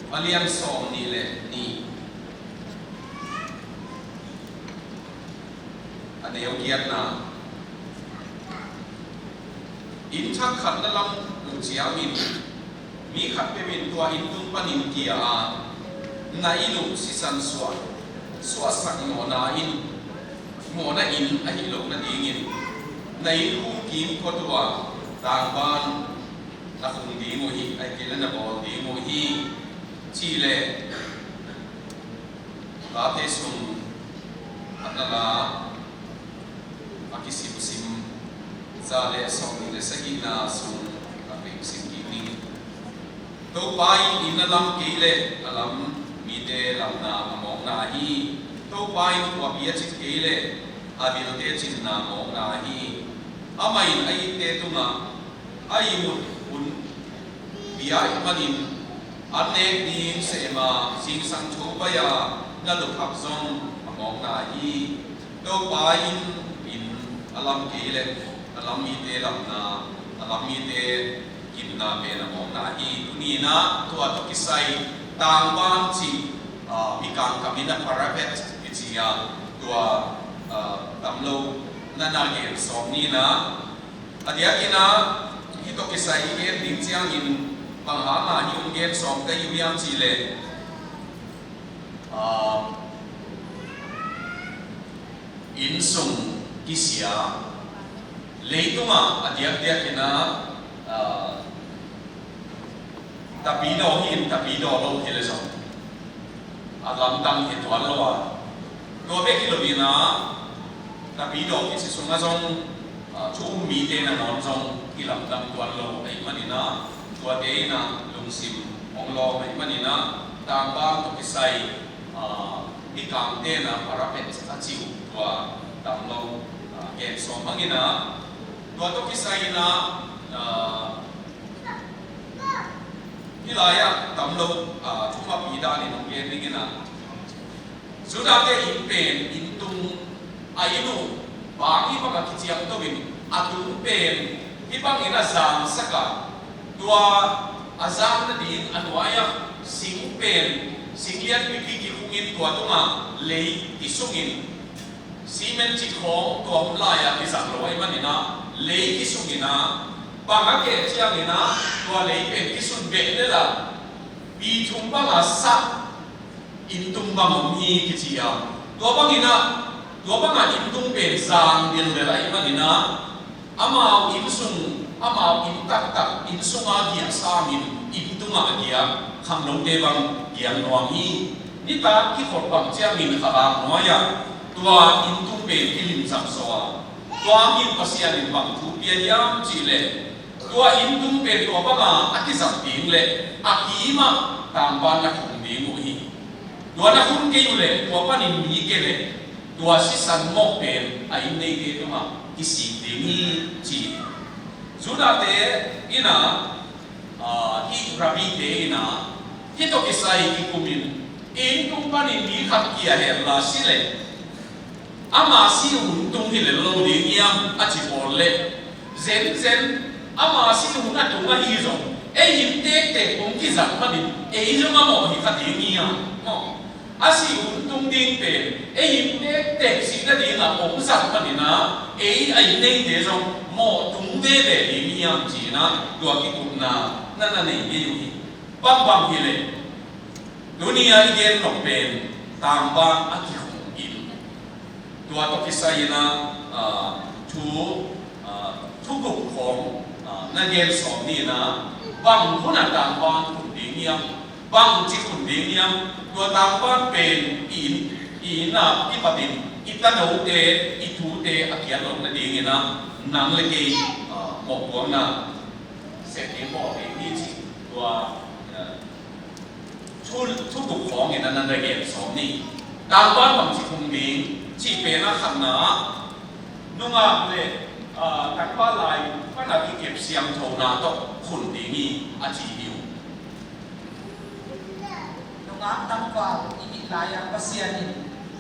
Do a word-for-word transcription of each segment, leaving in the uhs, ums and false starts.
A lian sawm nih le nih, a neu giatna. Inn thak khat na lam uh ciangin mi khat peuh in tua inn tung panin kia a, na inn uh sisan suah, suahsak mawhna in, mawhna inn ahi loh nadingin na inn khung kim khua tua tangban na khung ding uh hi, ahih kei leh na bawl ding uh hi, ci leh Late sung a na la a kisimsim za le sawmnih le sagihna sung a peuh sim kik ning. Topa in inn a lam kei leh a lam mite lamna a mawkna hi. Topa in khuapi a cit kei leh a vilte cinna a mawkna hi. Amah in a itte tungah a ihmut hun pia ahih manin an nek ding sem a, zingsang tho pai-a na lukhak zong a mawkna hi. Topa in inn a lam kei leh a lam mite lamna, a lam mite kimna pen a mawkna hi. Tuni-in ah tua tawh kisai tangban cih, ah, Mikang kam in ah parapet kici a, tua, ah, tam lo na na gen sawm ni-in ah, a diakin ah hih tawh kisai i gen ding ciangin bang hang a hih hong gen sawm ka hi uh hiam cih leh, ah, inn sung kisia, leitungah a diakdiakin ah, ah, tapidaw hi in tapidaw lo hi leh zong a lamdang hi tuan lo a, tua bek hi lo-in ah tapidaw kici sungah zong, ah, thu um mite nangawn zong i lamdang tuan lo ahih manin ah, tuate in ah lungsim hong lawm ahih manin ah, tangban tawh kisai, ah, Mikangte in ah parapet a ci uh tua tam lo, ah, gen sawm bangin ah, tua tawh kisai in ah, ah, hih lai-ah tam lo, ah, thumapi danin hong gen dingin ah, Judate inn pen, inn tung, a inn uh bang hih bangah kiciamto in, a tung pen hih bangin a zangsak a, tua a zang nading a nuai-ah sing pen, sing lianpipi kikhungin tua tungah lei kisungin, cement cih khawng tua hun lai-ah kizang lo ahih manin ah lei kisungin ah, bang a keh ciangin ah tua lei pen kisun beh lel a, pi thum bang a sak inn tung bang om hi kici a. Tua bangin ah, tua bangah inn tung pen zang dildel ahih manin ah, amau inn sung, amau inn taktak, inn sungah giah sangin inn tungah a giah khangnote bang giang nuam hi. Nitak kikhop bang ciangin kha hang nuai-ah tua inn tung pen kilimsak zaw a, tua hangin Pasian in bang thu pia hiam cih leh, tua inn tung pen tua banga a kizat ding leh a kimah tangban na khung ding uh hi. Tua na khung kei uh leh tua panin mi ke leh tua sisan mawh pen a inn neite tungah kisik ding hi, ci. Judate in ah, ah, hih rabbite in ah hih tawh kisai kikumin, inn tung panin mi khat kia hen la si leh, ama si hun tung hi lel lo ding hiam a ci pawl leh, zenzen ama si hun a tung ahi zong ei inn tektek hong kizat manin ei zong a mawh hi kha ding hiam? Mawh. A si hun tung ding pen ei inn tektek sih nadingah hong zat manin ah ei a inn neite zong mawh tung veve ding hiam ci-in ah tua kikupna na na nei ngei uh hi. Bangbang hi leh, tuni-a i gen nop pen tangban a kikhung inn, tua tawh kisai-in ah, ah, thu, ah, thuguk khawng, ah, na gen sawm ni-in ah, bang hun a tangban khung ding hiam, bang ci khung ding hiam, tua tangban pen i inn, i inn ah kipatin i tanote, i tute a kiat loh nadingin ah nang le kei, ah, mawhpuakna sep ding bawl ding hi ci, tua, ah, thu, thuguk khawngin a nan na gen sawm ni. Tangban bangci khung ding cih pen a khatna ah, nungak le, ah, tangval lai pan a kikep siangthona tawh khun ding hi a ci hi uh. Nungak tangval i hih lai-ah Pasian in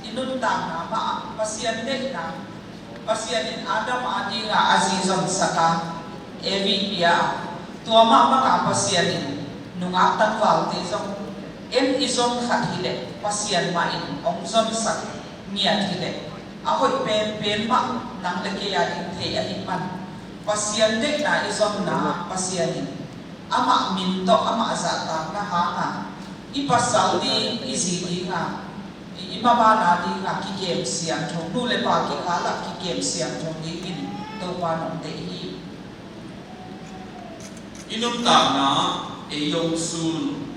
i nuntakna mah ah Pasian deihna, Pasian in Adam a dingah a zi zonsak a, Evi pia a, tua mah bangah Pasian in nungak tangvalte zong En i zon khat hileh Pasian mah in hong zonsak ngiat hileh a hoih penpen mah nang le kei a ding thei ahih man Pasian deihna i zonna ah Pasian in amah min tawh amah zahtakna hanga i pasal ding i zi dinga i, i maban a dinga kikem siangtho, nu le pa kikal ah kikem siangtho dingin Topa in hong deih hi. I nuntakna ei hong sun,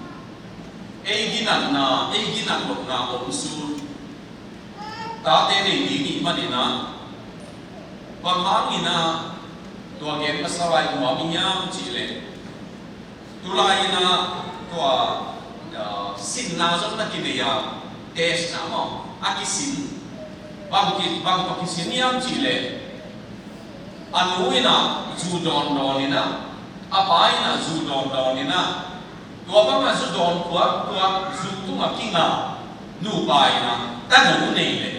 ei ginatna, ei ginat lohna hong sun tate nei ding i hih manin ah, bang hangin ah tua gen masa lai nuam i hiam cih leh, tulai in ah tua, ah, sinna zong na kinei a, test na maw, a kisin, bang ki, bang tawh kisin hiam cih leh, a nu in ah zu dawndawn in ah, a pa in ah zu dawndawn in ah, tua bangah zu dawn kuakkuak, zu tungah kinga nupa in ah tano nei leh,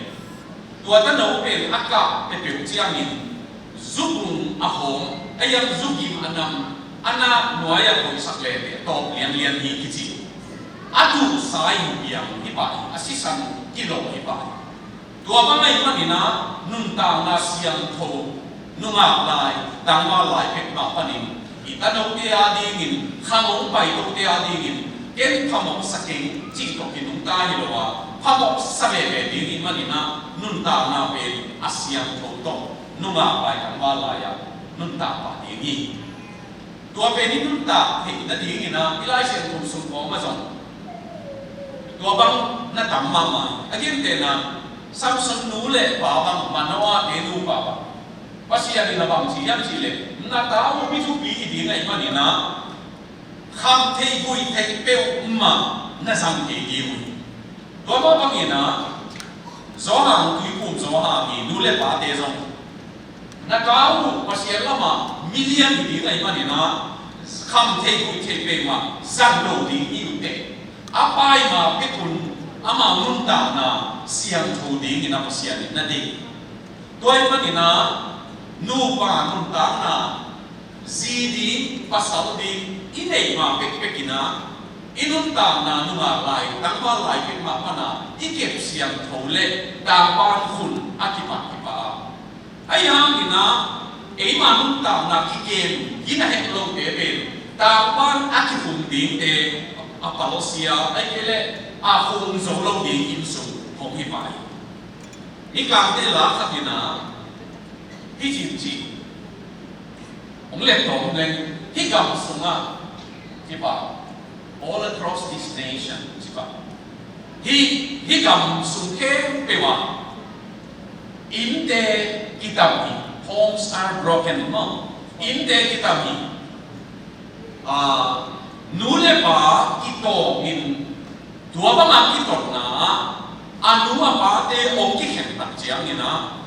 tua tano pen a kah peuhpeuh ciangin zu bung a hawm, a hiam zu gim a nam, a nak nuai-ah koihsak leh tawp lianlian hi kici. A duhsa in piang hi pah hi, a sisan kilawh hi pah hi. Tua bang ahih manin ah nuntakna siangtho, nungak lai, tangval lai pek mah panin i tanote a dingin, khang hong paitote a dingin, ken phamawhsa keng cih tawh kinungta hi lo a, phamawhsa veve ding i hih manin ah nuntakna pen a siangtho tawh nungak lai, tangval lai-ah nuntak pah ding hi. Tua pen i nuntak theih nadingin ah i Lai Siangtho sung kawmah zong tua bang na tam mahmah. A gentehna, Samson nu le pa bang, Manoah te nupa bang, Pasian in a bang ci hiam cih leh, na ta uh mi thupi hi ding ahih manin ah kham thei guih thei peuhmah na zang thei ding uh hi. Tua mah bangin ah Johan, Tuiphum Johan i nu le pate zong na ta uh Pasian lamah mi lian hi ding ahih manin ah kham thei guih thei peuhmah zang lo ding hi uh teh. A pai ma pek un, amau nuntakna siangtho dingin ah Pasian in na deih. Tua ahih manin ah nupa nuntakna, zi ding, pasal ding i neih ma pekpek in ah i nuntakna nungak lai, tangval lai pek mah pan ah i kep siangtho leh tangval khun a kipat kipah a, ahi hangin ah eima nuntakna kikem gina het lote pen tangval a kikhum dingte a palsia, ahih kei leh a khum zo lo ding inn sung hong hi pah hi. Mikangte la khat in ah hih cin ci, hong let tawm leng, hih gam sungah, hih pa, all across this nation, hih pa, hih, hih gam sung khempeuh ah innte kitam hi, homes are broken, maw? Innte kitam hi. Ah, nu le pa kitawngin tua banga kitotna ah a nu a pate hong kikhen tak ciangin ah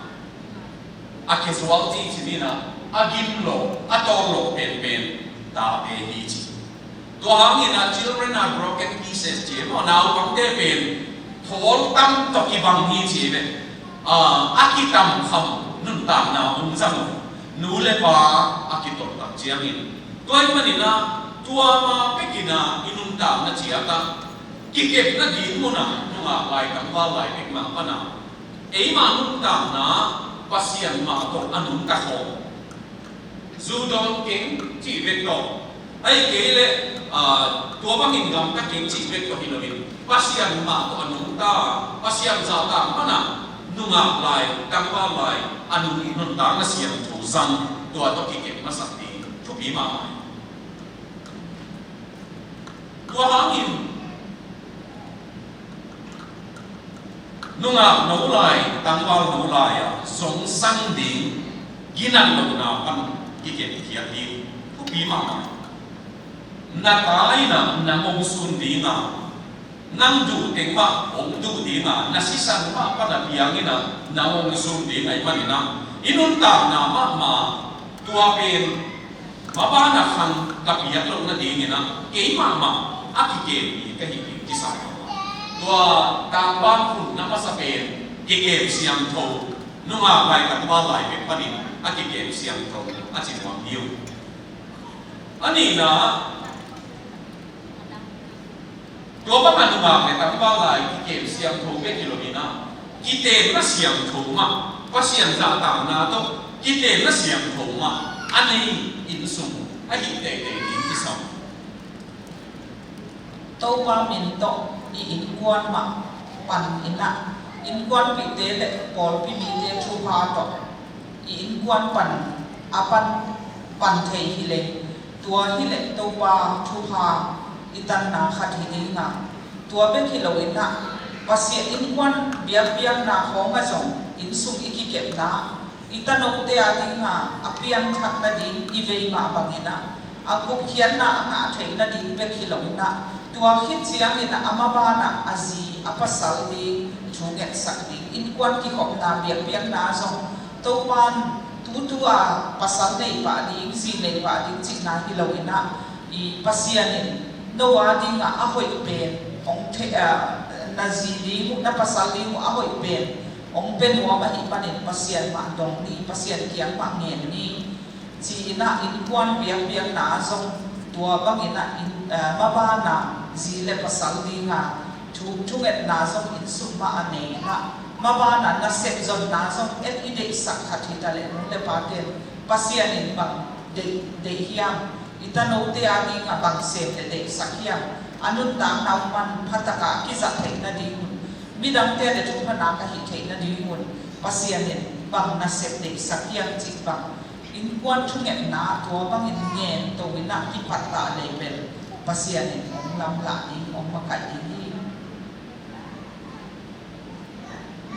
a casualty ci ni in ah a gim lo, a tawl lo penpen tate hi ci. Tua hangin ah children are broken pieces ci maw, naupangte pen thawl tam tawh kibang hi ci ve. Ah, a kitam kham nuntakna hong zang uh, nu le pa a kitot tak ciangin. Tua ahih manin ah tua ma pekin ah i nuntakna ciat ah kikepna ding mun ah nungak lai, tangval lai pek mah pan ah eima nuntakna Pasian mah tawh a nungta khawm. Zu dawn keng cih bek tawh, ahih kei leh, ah, tua bangin gamta keng cih bek tawh hi loin, Pasian mah tawh a nungta, Pasian zahtak man ah nungak lai, tangval lai a nung, nuntakna siangtho zang, tua tawh kikep masak ding thupi mahmah hi. Tua hangin nungak no lai, tangval no lai-ah zongsang ding ginat lohna pan kikepkhiat ding thupi mahmah. Na ta in ah nang hong sun ding a, nang duh teng mah hong duh ding a, na sisan mah pan a piang in ah nang hong sun ding ahih manin ah i nuntakna mahmah tua pen maban a khang ka piak loh nadingin ah keimah mah a kikem ka hi ding kisam. Tua tangval khun na masa pen kikem siangtho, nungak lai, tangval lai pek panin a kikem siangtho a ci nuam hi uh. A nihna, Tua bang a nungak le tangval lai kikem siangtho bek hi lo in ah, kitenna siangtho mah, Pasian zahtakna tawh kitenna siangtho mah a nei innsung ahi teitei ding kisam. Topa min tawh i innkuan mah pan in ah, innkuanpihte le pawlpi mite thupha tawh i innkuan pan a pan pan thei hi leng, tua hi leh Topa thupha i tanna khat hi ding a, tua bek hi lo in ah, Pasian innkuan biakpiakna khawng ah zong innsung i kikepna, i tanote a ding a, a piangthak nading i vei mah bang in ah, a gupkhiatna a ngah theih nading bek hi lo in ah, tua khit ciangin ah a maban ah a zi a pasal ding thu ngetsak ding, innkuan kikhopna biakpiakna zong Topan tutu a pasal nei pah ding, zi nei pah ding cihna hi lo in ah, i Pasian in no a ding a a hoih pen hong thei, ah, na zi ding uh, na pasal ding uh a hoih pen hong pia nuam ahih manin Pasian mah dong ni, Pasian kiang mah ngen ni, ci in ah innkuan biakpiakna zong tua bang in ah in, ah, maban a zi le pasal ding a thu, thungetna zong innsung mah a nei in ah, maban a nasep zonna zong en i deihsak khat hi ta leh, nu le pate in Pasian in bang deih, deih hiam, i tanote a ding a bang sem le deihsak hiam, a nuntakna uh man phatak a kizat theih nading un, midangte le thupha nak a hih theih nading un Pasian in bang nasep deihsak hiam cih bang, innkuan thungetna tua bangin ngen to in ah kipat ta lei bel Pasian in hong lamlah ding, hong makaih ding hi.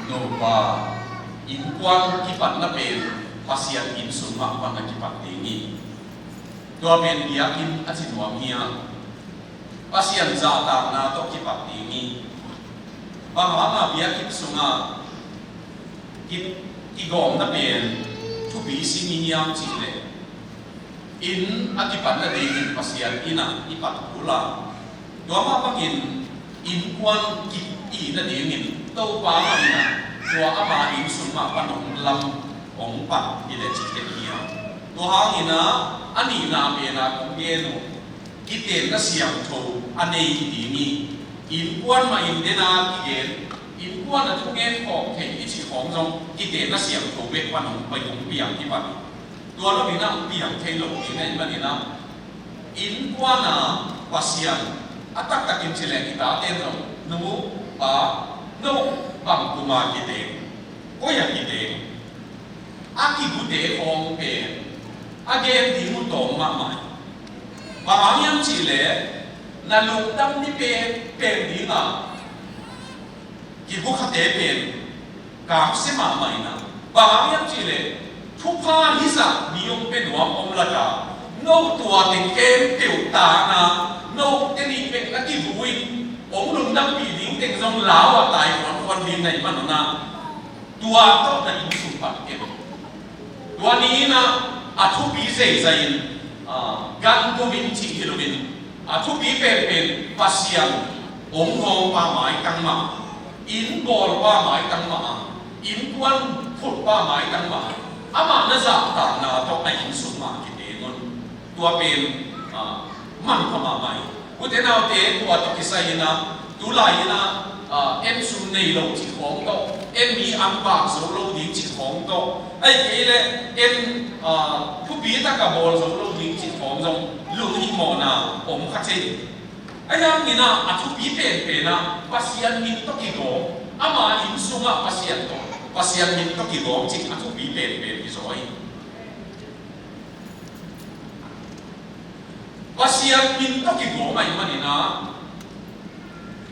Nupa, innkuan kipatna pen Pasian innsung mah pan a kipat ding hi. Tua pen biakinn a ci nuam hi a, Pasian zahtakna tawh kipat ding hi. Bang hang a biakinn sungah ki, kigawmna pen thupi sim i hiam cih leh, inn a kipatna dingin Pasian inn ah i pat kul a, tua mah bangin innkuan ki, i itna dingin Topa mah in ah tua ama innsung mah pan hong lam, hong pat hi leh cih tek hi a. Tua hangin ah a nihna pen ah kong gen uh, kitenna siangtho a nei ding hi. Innkuan mah in den a kigen, innkuan a thugen khawm thei i cih khawng zong kitenna siangtho bek pan hong pai, hong piang hi pan hi. Tua lo in ah hong piang thei lo ding ahih manin ah, innkuan a Pasian a taktakin ci leng i tate in zong, nu, pa, no bang kum a kiteng, koi a kiteng, a kigute khawng pen a gen ding uh tawm mahmah hi. Bang hang hiam cih leh na lungdam ni pen, pen ding a, kigukhate pen kamsia mahmah in ah. Bang hang hiam cih leh thupha hizah mi hong pia nuam om lak a, no tuate khempeuh tan a, note nih bek na kivu in hong lungdampih ding teng zong lau a tai khuankhuan ding na hih man un ah, tua tawh na innsung pan kem. Tua ni in ah a thupi zeizai in, ah, gan gum in cih hi lo in, a thupi penpen Pasian hong gawmpa maitang mah, inn bawlpa maitang mah a, innkuan phutpa maitang mah a, amah na zahtakna tawh a innsung mah kiteng un. Tua pen, ah, manpha mahmah hi. Ute naute, tua tawh kisai in ah, tulai in ah, ah, en sum nei lo cih khawng tawh, en mi an bak zo lo ding cih khawng tawh, ahih kei leh en, ah, thupi tak a bawl zo lo ding cih khawng zong lunghihmawhna om kha thei. Ahi hangin ah a thupi penpen ah Pasian min tawh kigawm, ama inn sungah Pasian tawh, Pasian min tawh kigawm cih a thupi penpen hi zaw hi. Pasian min tawh kigawm ahih manin ah,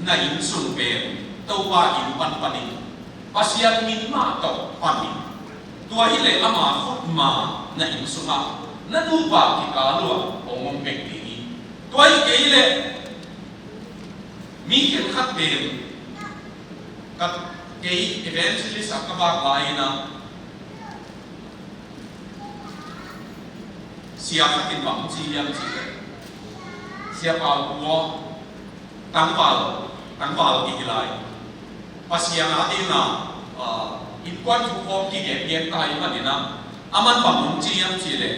na innsung pen Topa inn pan panin Pasian min mah tawh panin, tua hi leh ama khut ma na inn sungah na nupa kikal uh ah hong om bek ding hi. Tua hi kei leh mi khenkhat pen, ka, kei evangelist a ka bak lai-in ah, sia khat in bang ci hiam cih leh, Sia Pau Kua, tangval, tangval kihi lai. Pasian a ding a, ah, innkuan thu khawng kigen gen ta ahih manin ah, aman bang hong ci hiam cih leh,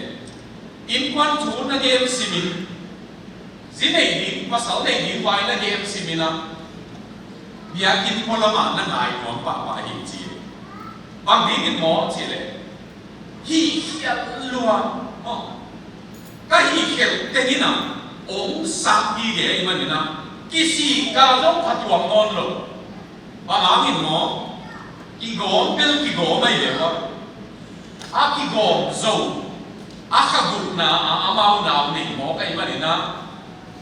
innkuan thu na gen simin, Zi nei ding, pasal nei ding vai na gen simin ah, biakinn pualamah na ngai tuam pahpah hi ci. Bang dingin maw cih leh, hih khial lua maw, ka hih khial tengin ah ong sang hi ge ahih manin ah, kisik ka zong phatuam nawn lo. Bang hangin maw, kigawm bel kigawm ahi ve maw. A kigawm zo, a kha gukna ah amau nau nei mawk ahih manin ah,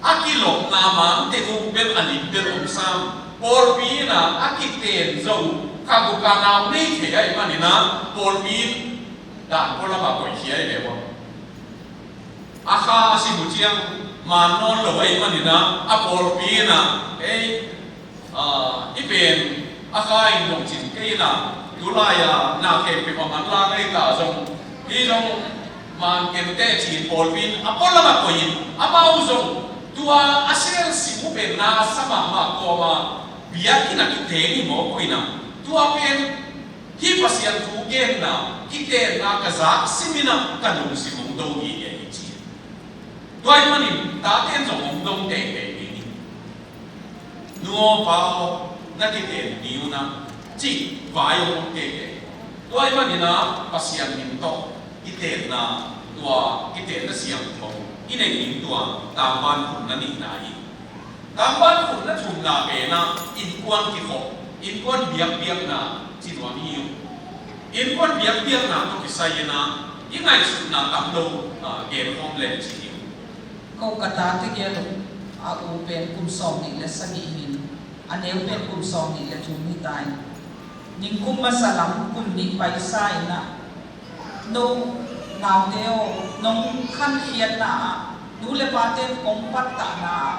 a kilopna mang teng uh bel a lim bel om sam. Pawlpi in ah a kiten zo, kha guk a nau nei thei ahih manin ah, pawlpi in dan pualamah koihkhia ahi ve maw. A kha a sim uh ciang man nawn lo ahih manin ah, a pawlpi in ah, ei, ah, i pen a kha in zong cin kei in ah, tulai-a na khempeuh a man la ngei ta zong, hi zong man ken teh ci-in pawlpi in a pualamah koih in, amau zong tua a sel sim uh pen na sa mahmah kawm a, biakinn ah kiteng hi mawk uh in ah, tua pen hih Pasian thu genna, kitenna ka zak simin ah ka lungsim hong do hi, hi ci. Tua ahih manin tate in zong hong dong teitei ding hi. Nu aw pa aw, na kiten ni un ah, cih vai hong om teitei. Tua ahih manin ah Pasian min tawh kitenna, tua kitenna siangtho i neih ding tua tangban khutna nihna hi. Tangban khutna thumna pen ah innkuan kikhop, innkuan biakpiakna ci nuam hi uh. Innkuan biakpiakna tawh kisai-in ah i ngaihsutna tam lo, ah, genkhawm leng ci hi uh. Ko ka tate gel uh, a u pen kum sawmnih le sagih hi-in, a neu pen kum sawmnih le thum hi ta in. Ningkum masa lam kum nih paisa in ah, no naute aw, nong khankhiatna ah nu le pate in kong pattahna ah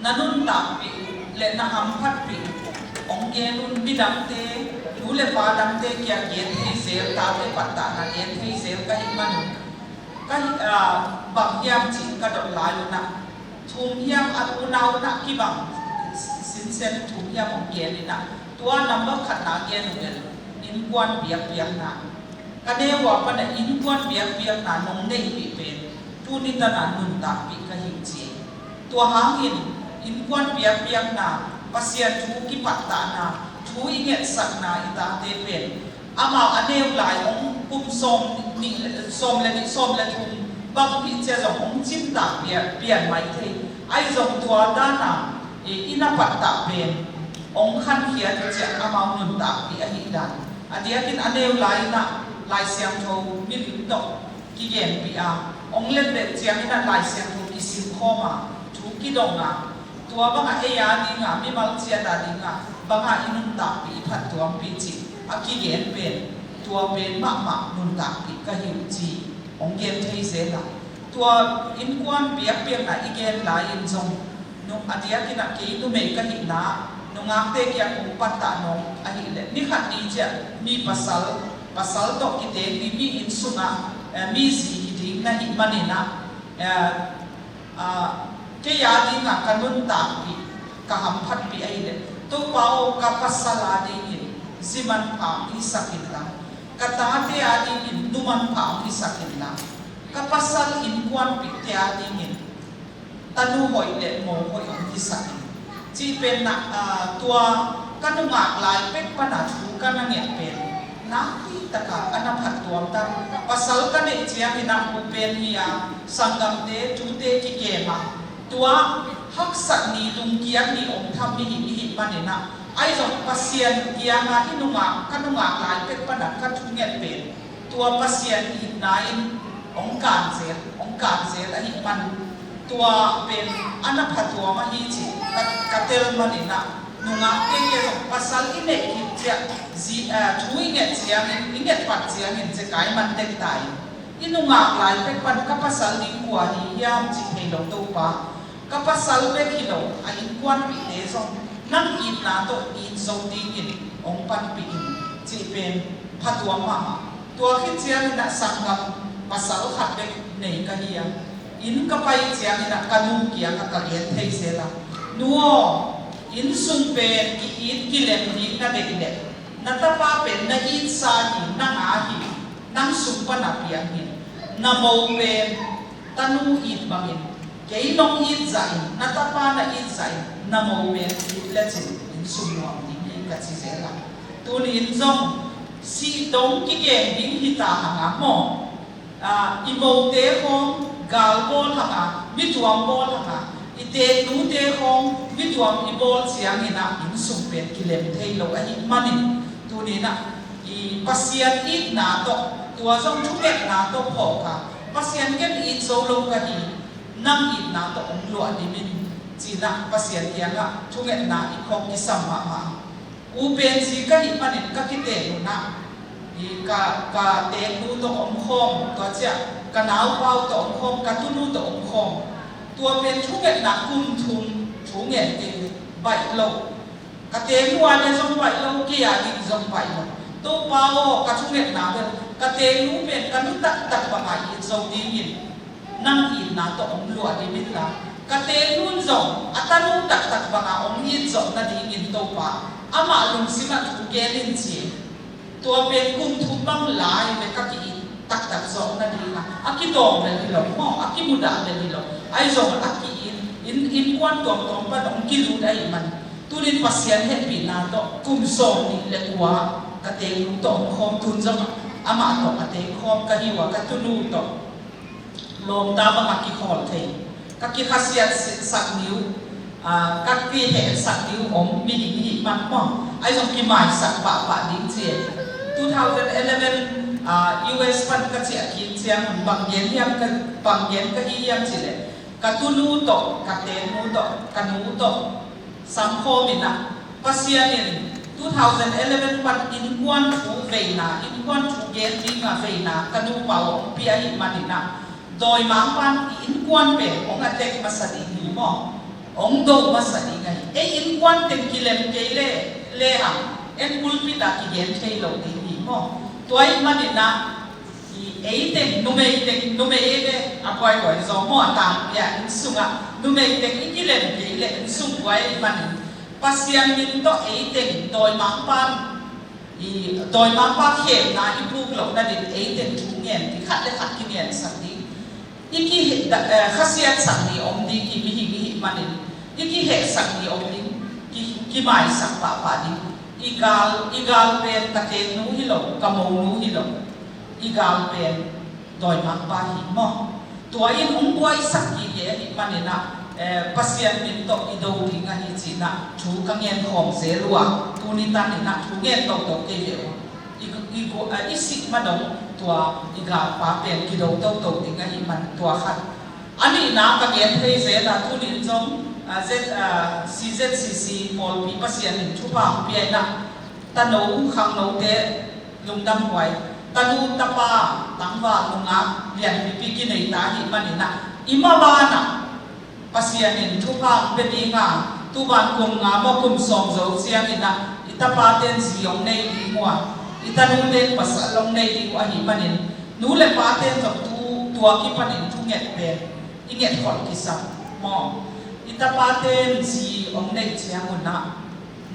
na nuntakpih uh le na hamphatpih uh hong gen un. Midangte, nu le pa dangte kiang gen thei zel, tate pattahna gen thei zel ka hih man un, ka hi, ah, bang hiam cih ka dot lai un ah, thum hiam, a unau un ah kibang sinsen thum hiam hong gen in ah, tua number khatna gen uh bel innkuan biakpiakna. Ka neu a pan ah innkuan biakpiakna nong neihpih pen tuni tan ah nuntakpih ka hi uh ci. Tua hangin innkuan biakpiakna, Pasian thu kipattahna, thu i ngetsakna i tate pen amau a neu lai hong kum sawmnih le, sawm le nih, sawm le thum bang hih ciang zong hong cintak pian, pian mai thei. Ahi zong tua dan a, e, i na pattah pen hong khankhiat uh ciang amau nuntakpih ahih dan. A diakin a neu lai in ah Lai Siangtho milim tawh kigenpih a, hong letlet ciangin ah Lai Siangtho kisim khawm a, thu kidong a, tua bang a ei a ding a, mimal ciat a ding a bang a i nuntakpih, i phattuampih cih a kigen pen, tua pen mahmah nuntakpih ka hi uh ci hong gen thei zel a. Tua innkuan biakpiakna i gen lai-in zong, nu, a diakin ah kei numei ka hihna, nungakte kiang kong pattah nawk ahih leh, ni khat ni ciang mi pasal, pasal tawh kiteng ding, mi inn sungah, eh, mi zi hi ding na hih manin ah, eh, ah, kei a dingah ka nuntakpih, ka hamphatpih ahih leh, Topa aw, ka pasal a dingin zi manpha hong hisak inla, ka tate a dingin nu manpha hong hisak inla, ka pasal innkuanpihte a dingin tanu hoih le mo hoih hong hisak in, cih pen ah, tua ka nungak lai pek pan a thu ka na nget pen nakpi tak a a na phattuam ta. Pasal ka neih ciangin ah, u pen hi a, sanggamte, tute kikem a, tua haksat ni, lungkiat ni om tham i hi, i hih manin ah, ahi zong Pasian kiang a i nungak, ka nungak lai pek pan a ka thu nget pen tua Pasian itna in hong kan zel, hong kan zel ahih man, tua pen a na phattuam ahi cih ka, ka tel manin ah, nungakte kiang zong pasal i neih khit ciang, zi, ah, thu i nget ciangin, i nget pat ciangin zekai man dek ta in, i nungak lai pek pan ka pasal ding kua hi hiam cih thei lo, Topa, ka pasal bek hi lo, a innkuanpihte zong nang itna tawh it zo dingin hong panpih in, cih pen phattuam mahmah. Tua khit ciangin ah sanggam pasal khat bek nei ka hi a, inn ka pai ciangin ah ka nu kiangah ka gen thei zel a, nu aw, inn sung pen ki-it kilem ding na deih leh, na tapa pen na itsa hi, nang a hi, nang sung pan a piang hi. Na mo pen tanu it bangin Kei nong it zahin, na tapa na it zahin, na mo pen it lecin inn sung nuam ding hi ka ci zel a. Tuni in zong sih dong kikeng ding hi ta hang a maw? Ah, i mote khawng gal bawl hang a, mituam bawl hang a, i teknute khawng mituam i bawl ciangin ah inn sung pen kilem thei lo ahih manin, tuni in ah i Pasian itna tawh, tua zong thungetna tawh phawk a, Pasian ken it zo lo ka hi, nang itna tawh hong luah dim in, ci-in ah Pasian kiangah thungetna i khawk kisam mahmah. U pen zi ka hih manin ka kitek un ah, i ka, ka teknu tawh om khawm, tua ciah ka naupau tawh om khawm, ka tunu tawh om khawm. Tua pen thungetna kum thum thungen kei, baih lo. Ka teknu a ding zong baih lo, kei a ding zong baih lo. Topa aw, ka thungetna bel ka teknu pen ka nu taktak bangah it zo dingin nang itna tawh hong luah dim in la, ka teknu in zong a tanu taktak bangah hong it zawh nadingin Topa, amah lungsimah thu gen in ci. Tua pen kum thum bang lai ve ka ki-it taktak zawh nading a, a kidawm bel hi lo maw, a kimudah bel hi lo. Ahi zong a ki-it, inn, innkuan tuamtuam pan hong kilut ahih man, tunin Pasian hehpihna tawh kum sawm nih le kua ka teknu tawh hong khawm, tun zong amah tawh ka teng khawm ka hi uh a, ka tunu tawh lawmta bangah kikhawl thei, ka kikhasiatsak ni uh, ah, ka kihehsak ni uh om mihing hih man maw? Ahi zong kimaisak pahpah ding ci e. Two thousand eleven, ah, U S pan ka ciah kik ciangun bang gen hiam ka, bang gen ka hi hiam cih leh, ka tunu tawh, ka teknu tawh, ka nu tawh samkhawm in ah, Pasian in two thousand eleven pan innkuan thu veina, innkuan thu gen dinga veina ka nupa uh hong pia ahih manin ah, dawimangpa'n i innkuan pen hong attack masa ding hi maw? Hong do masa ding ahi. Ei innkuan teng kilem kei le, le hang, en pulpit ah kigen thei lo ding hi maw? Tua ahih manin ah, i, ei teng, numei teng, numei ei ve, a buaihuai zaw maw, a tangpi a inn sungah numei teng i kilem kei le inn sung buai ahih manin, Pasian min tawh ei teng dawimangpa'n, i, dawimangpa khemna i puk loh nading ei teng thu ngen ding, khat le khat kingensak ding. I ki, eh, khasiatsak ni om ding hi, mihing i hih manin, i kihehsak ni om ding, ki, kimaisak pahpah ding. I gal, i gal pen ka teknu hi lo, ka monu hi lo. I gal pen dawimangpa hi maw? Tua in hong buaisak kik hi ahih manin ah, eh, Pasian min tawh i do ding ahi ci-in ah thu ka ngen khawm zel uh a, tuni tan in ah thu ngen toto kei ve uh a. I, i, gu-, ah, i sih ma dong tua i galpa pen kido toto ding ahih man tua khat. A nihna ka gen thei zel a, tuni in zong, ah, Z, ah, C Z C C pawlpi Pasian in thupha hong pia in ah, tano khangnote lungdamhuai, tanu tapa tangval nungak lianpipi kinei ta ahih manin ah, i maban ah Pasian in thupha hong pia ding a, tu van kum nga maw kum sawm zo ciangin ah, i tapate'n zi hong nei ding uh a, i tanute'n pasal hong nei ding uh ahih manin, nu le pate'n zong tu, tua kipanin thunget pen i ngetkholh kisam maw? I tapate'n zi hong neih ciangun ah,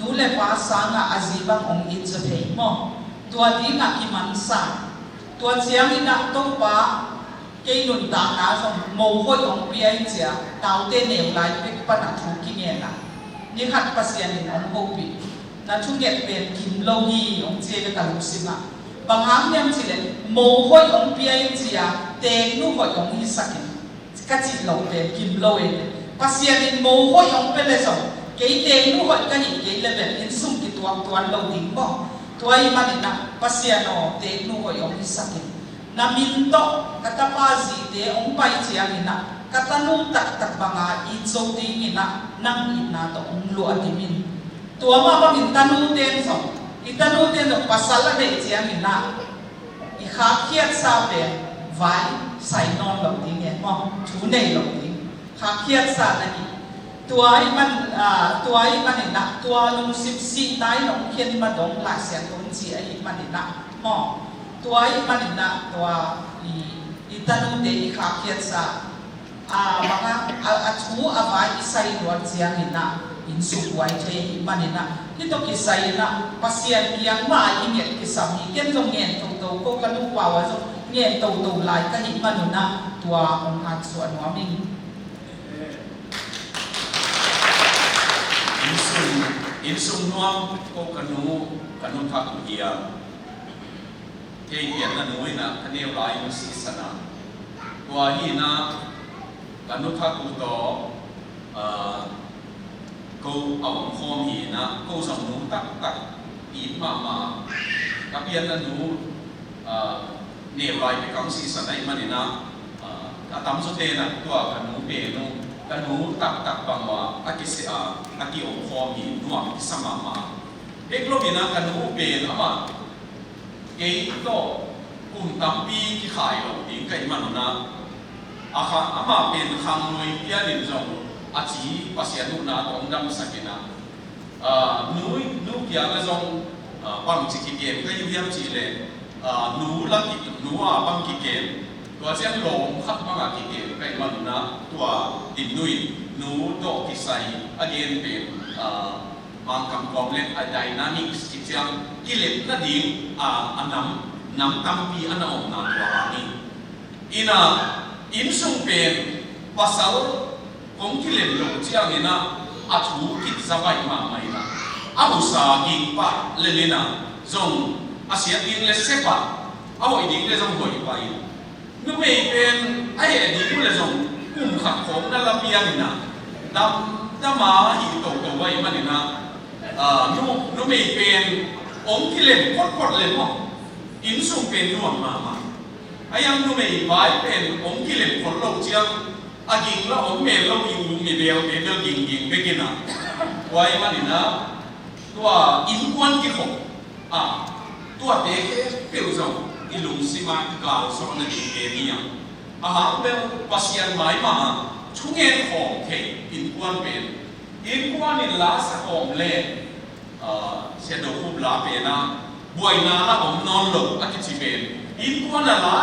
nu le pa sangah a zi bang hong it zaw thei maw? Tua dingah kimansa. Tua ciangin ah Topa, kei nuntakna zong mo hoih hong pia in ci a, naute neu lai pek pan ah thu kingen a, ni khat Pasian in hong hopih, na thunget pen kim lo hi hong ci ve ka lungsim ah. Bang hang hiam cih leh mo hoih hong pia in ci a, teknu hoih hong hisak in, ka cih loh pen kim lo e. Pasian in mo hoih hong pia le zong, kei teknu hoih ka hih kei le bel inn sung kituak tuan lo ding maw? Tua ahih manin ah, Pasian aw, teknu hoih hong hisak in. Na min tawh ka tapa zite hong pai ciangin ah, ka tanu taktak banga it zo dingin ah, nang itna tawh hong luah dim in. Tua mah bangin tanute'n zong, i tanute'n zong pasal a neih ciangin ah, i khakhiatsa pen vai sai nawn lo ding e maw? Thu nei lo ding. Khakhiatsa na hi. Tua ahih man, ah, tua ahih manin ah, tua lungsim sihna in hong khen ma dong Lai Siangtho in ci ahih manin ah maw? Tua ahih manin ah, tua i, i tanute i khakhiatsa, a, bang a, a, a thu a vai i sai luat ciangin ah, inn sung buai thei ahih manin ah, hih tawh kisai in ah, Pasian kiang mah i nget kisam hi. Ken zong ngen toto, ko ka nupa uh a zong ngen toto lai ka hih manun ah, tua hong haksuah nuam ing. Inn sung nuam ko ka nu, ka nu thak uh hi a, kei pianna nu in ah ka neu lai in sisan a, tua hi in ah ka nu thak uh tawh, ah, ko a om khawm hi in ah, ko zong nu taktak it mahmah, ka pianna nu, ah, neu lai bek a hong sisan ahih manin ah, ah, a tamzaw ten ah tua ka nu pen uh, ka nu taktak bang uh a, a kiseh a, a ki-om khawm hi, nuam kisa mahmah. Bek lo in ah ka nu pen amah kei tawh kum tampi kikhai lo ding ka hih man un ah, a kha, amah pen khangnuai pian in zong a ci Pasian huhna tawh hong damsak in ah, ah, nu, nu kiang ah zong, ah, bangci kigen ka hi uh hiam cih leh, ah, nu la ki, nu a bang kigen, tua ciang lawm khat bang a kigen ka hih man un ah, tua Dim Nu in nu tawh kisai a gen pen, ah, Mangkam kawm leh a dynamics ci ciang, kilem nading a, a nam, nam tampi a na omna tua hang hi. In ah, inn sung pen pasal kong kilem loh ciangin ah, a thu kizavai mahmah in ah, a husa ging pah lel in ah, zong a siat ding leh se pah, a hoih ding leh zong hoih pah in, numei pen a heh ding uh leh zong kum khat khawng na la pian in ah, dam, dam a hi toto ahih manin ah, ah, nu, numei pen hong kilem photphot leh maw, inn sung pen nuam mahmah. A hiang numei vai pen hong kilem khol lo ciang, a ging la om mel lo, i um i bel, bel, bel ging ging bek in ah. Tua ahih manin ah, tua innkuan kikhop ah, tuate khempeuh zong i lungsim ah i kalsuan nading pen hi a. A hang bel Pasian mai mah ah thungen khawm thei innkuan pen, innkuan in la sa khawm leh, ah, Sia Do Khup la pen ah, buaina la om nawn lo a kici pen, innkuan a la